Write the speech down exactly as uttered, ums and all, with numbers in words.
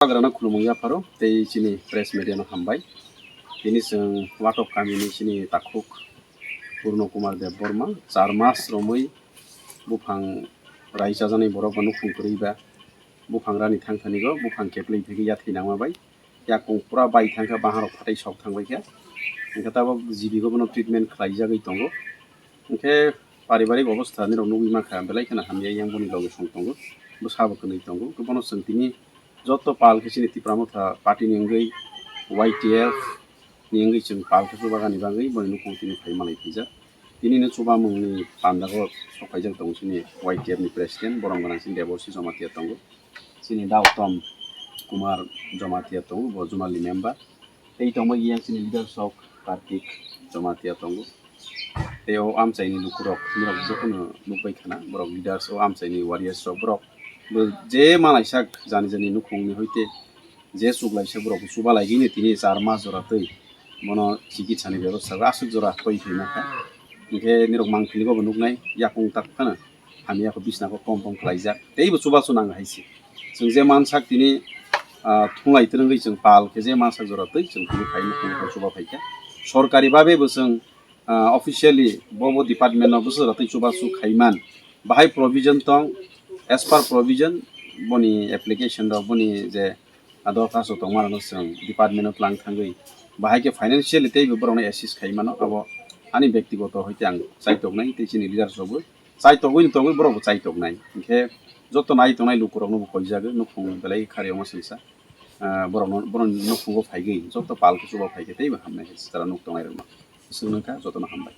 Bubagrano khulumung yapharo tei chini press media no hambai. Tini chwng Watok kamini chini takhuk Purno Kumar Debbarma char mas romwi buphang rai chajaknai borok ba nukhung kwrwi ba buphang rani thang thani go buphang keplwi thwigwi yathwi nangma bai yakung pura bai thangkha, baharok phatai sok thangbaikha, hwnkhe tabok G B go bono treatment khlaijagwi tongo. Hwnkhe paribarik obostha nirok nugwi mankha, belai kheno hamya, yang boni loge song tongo, bwsabo kwnwi tongo. Bono chwng tini joto pal khe chini Tipra Motha party ni wngwi Y T F ni wngwi chwng pal khe chubagani bagwi boni nukhung tini phai malai phaijak. Tini no chubamungni pandago sok phaijak tongo chini Y T F ni president, borom gwnang chini Deborsi Jamatia tongo, chini Dautom Kumar Jamatia tongo, bo zonal ni member. Tei tongma yang chini leaders of Kartik Jamatia tongo. Tei o amchaini lukurok, nirok jotono nukbai khana, borok leaders, o amchaini warriors rok, borok bo je malaisa jani jani nukhungni hoite je chuklaisa borok bo chuba laigini tini char mas jora twi bono chikitsani bebostha bo aswk jora twi phaima kha. Hwnkhe nirok mangpili bo nuknai yakung tak phano hamya kho bisna kho kom kom khlaijak, teibo chubachu nang hai se. Chwng je mansak tini, ah, thunglai twrwngwi chwng pal khe je mansak jora twi chwng tini phai nukhung chuba phaikha. Sorkari babe bo chwng, ah, officially bo bo department no bwswk jora twi chubachu khaiman. Bahai provision tong, as per provision boni application rok, boni je, ah, dorkhasto tongma rokno chwng department o tlang thangwi bahai khe financially teibo borokno assist khai mano. Abo ani bektigoto hoite ang chaitoknai tei chini leaders rokbo chaitogwi tongwi borokbo chaitoknai. Hinkhe joto nai tongnai lukurokno bo koijago, nukhung belai khari omo singsa, ah, borokno, borokni nukhungo phaigwi joto pal khe chuba phaikhe teibo hamnai khe chwla nuk tongnai rokno. Swngno kha jotono hambai.